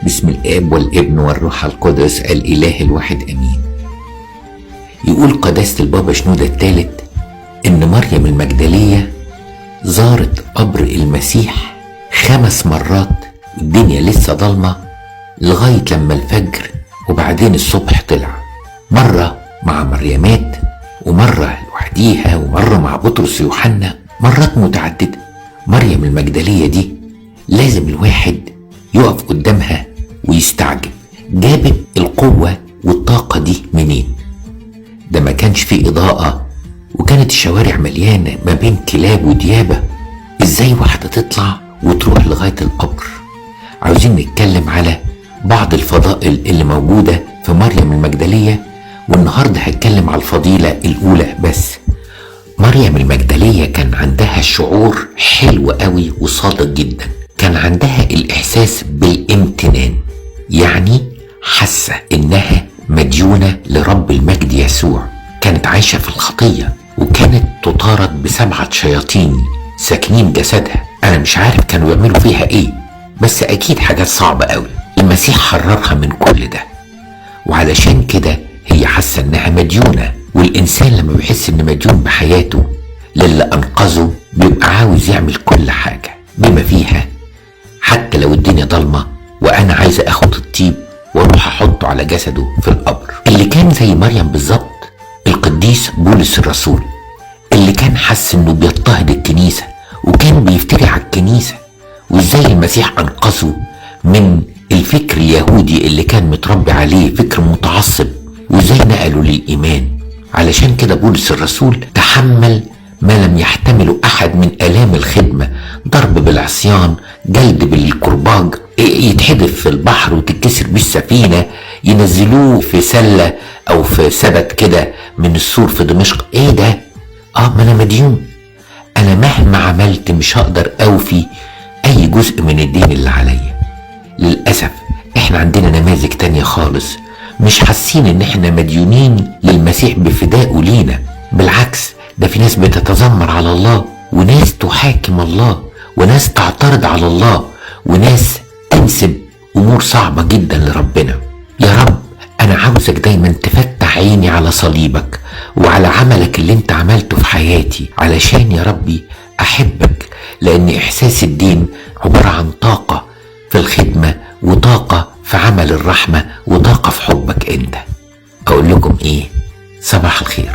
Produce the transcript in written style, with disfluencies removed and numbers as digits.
باسم الآب والابن والروح القدس الإله الواحد أمين. يقول قداسة البابا شنودة الثالث إن مريم المجدلية زارت قبر المسيح 5 مرات والدنيا لسه ضلمة لغاية لما الفجر، وبعدين الصبح طلع، مرة مع مريمات ومرة لوحديها ومرة مع بطرس ويوحنا، مرات متعددة. مريم المجدلية دي لازم الواحد يقف قدامها ويستعجب، جابت القوة والطاقة دي منين؟ ده ما كانش فيه إضاءة وكانت الشوارع مليانة ما بين كلاب وديابة، إزاي واحدة تطلع وتروح لغاية القبر؟ عاوزين نتكلم على بعض الفضائل اللي موجودة في مريم المجدلية، والنهاردة هتكلم على الفضيلة الأولى بس. مريم المجدلية كان عندها شعور حلو قوي وصادق جدا، كان عندها الإحساس بالامتنان، يعني حاسة إنها مديونة لرب المجد يسوع. كانت عايشة في الخطية وكانت تطارد ب7 شياطين ساكنين جسدها، أنا مش عارف كانوا يعملوا فيها إيه، بس أكيد حاجات صعبة قوي. المسيح حررها من كل ده، وعلشان كده هي حاسة إنها مديونة. والإنسان لما بيحس إنه مديون بحياته للي أنقذه بيبقى عاوز يعمل كل حاجة بما فيها حتى لو الدنيا ضلمة وأنا عايز أخد الطيب وأروح أحطه على جسده في القبر. اللي كان زي مريم بالظبط القديس بولس الرسول، اللي كان حس إنه بيضطهد الكنيسة وكان بيفتري على الكنيسة، وإزاي المسيح أنقذه من الفكر اليهودي اللي كان متربي عليه، فكر متعصب، وإزاي نقله للإيمان. علشان كده بولس الرسول تحمل ما لم يحتمله أحد من آلام الخدمة، ضرب بالعصيان، جلد بالكرباج، يتحدف في البحر وتتكسر بالسفينة، ينزلوه في سلة أو في سبت كده من السور في دمشق. إيه ده؟ ما أنا مديون، أنا مهما عملت مش هقدر أوفي أي جزء من الدين اللي عليا. للأسف إحنا عندنا نماذج تانية خالص، مش حاسين إن إحنا مديونين للمسيح بفدائه لينا، بالعكس ده في ناس بتتذمر على الله، وناس تحاكم الله، وناس تعترض على الله، وناس تنسب أمور صعبة جدا لربنا. يا رب أنا عاوزك دايما تفتح عيني على صليبك وعلى عملك اللي انت عملته في حياتي، علشان يا ربي أحبك، لأن إحساس الدين عبارة عن طاقة في الخدمة وطاقة في عمل الرحمة وطاقة في حبك انت. أقول لكم إيه؟ صباح الخير.